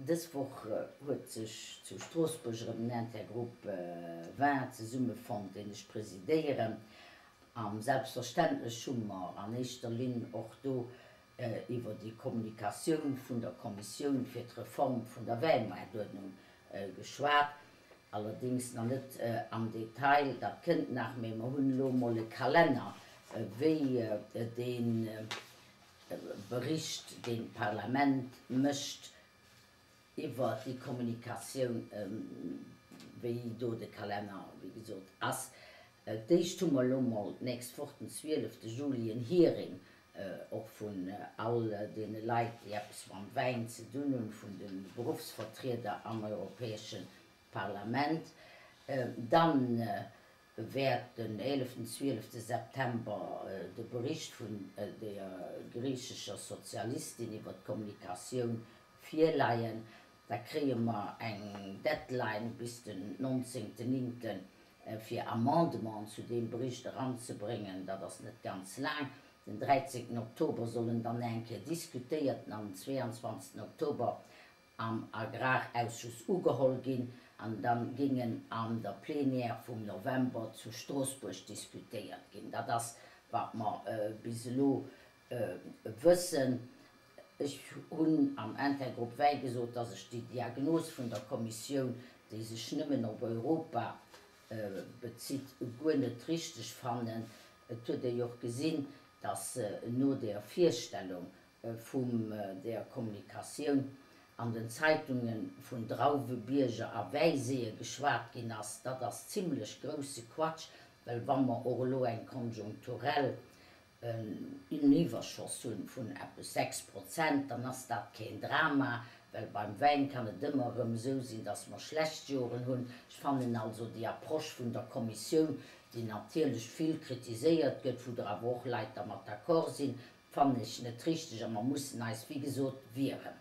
Dës Woch huet sech zu Stroossbuerg erëm den Intergroupe Vin zesummefonnt, deen ech presidéieren. A selbstverständlech hu mer an éischter Linn och do iwwer déi Kommunikatioun vun der Kommissioun fir d'Reform vun der Wäimaartuerdnung geschwat. Allerdéngs nach net am Detail, dat kënnt nach, mee mer hunn elo emol e Kalenner, wéi dee Bericht, deen d'Parlament mécht iwwer déi Kommunikatioun, wéi do de Kalenner, wéi gesot, ass. D'éischt hu mer elo mol d'nächst Woch, den 12 Juli, en Hearing och vun all deene Leit, déi eppes mam Wäin ze dunn hunn, vun de Beruffsvertrieder am Europäesche Parlament. Dann wäert den eeleften, zwielefte September de Bericht vun der griichescher Sozialistin iwwer d'Kommunikatioun virleien. Da kréie mer eng Deadline bis den nonzéngten néngten, fir Amendementen zu deem Bericht eranzebréngen. Dat ass net ganz laang. Den dräizéngten Oktober soll en dann eng Kéier diskutéiert an am 22 Oktober am Agrarausschuss ugeholl ginn an da géing en an der Plenière vum November zu Stroossbuerg diskutéiert ginn. Dat ass, wat mer bis elo wëssen. Ech hunn am Intergrupp Wäi gesot, dass ech déi Diagnos vun der Kommissioun, déi sech nëmmen op Europa bezitt, guer net richteg fannen. Et huet ee jo och gesinn, dass no der Virstellung vum der Kommunikatioun an den Zeitunge vun Drauwebierger a Wäiseeë geschwat ginn ass. Dat ass zimlech grousse Quatsch, well wa mer och elo eng konjunkturell en Iwwerschoss hunn vun eppes 6%, dann ass dat keen Drama, well beim Wäin kann et ëmmer erëm esou sinn, dass mer schlecht Joren hunn. Ech fannen also déi Approche vun der Kommissioun, déi natierlech vill kritiséiert gëtt, wou der awer och Leit dermat d'accord sinn, fannen ech net richteg a mer mussen eis, wéi gesot, wieren.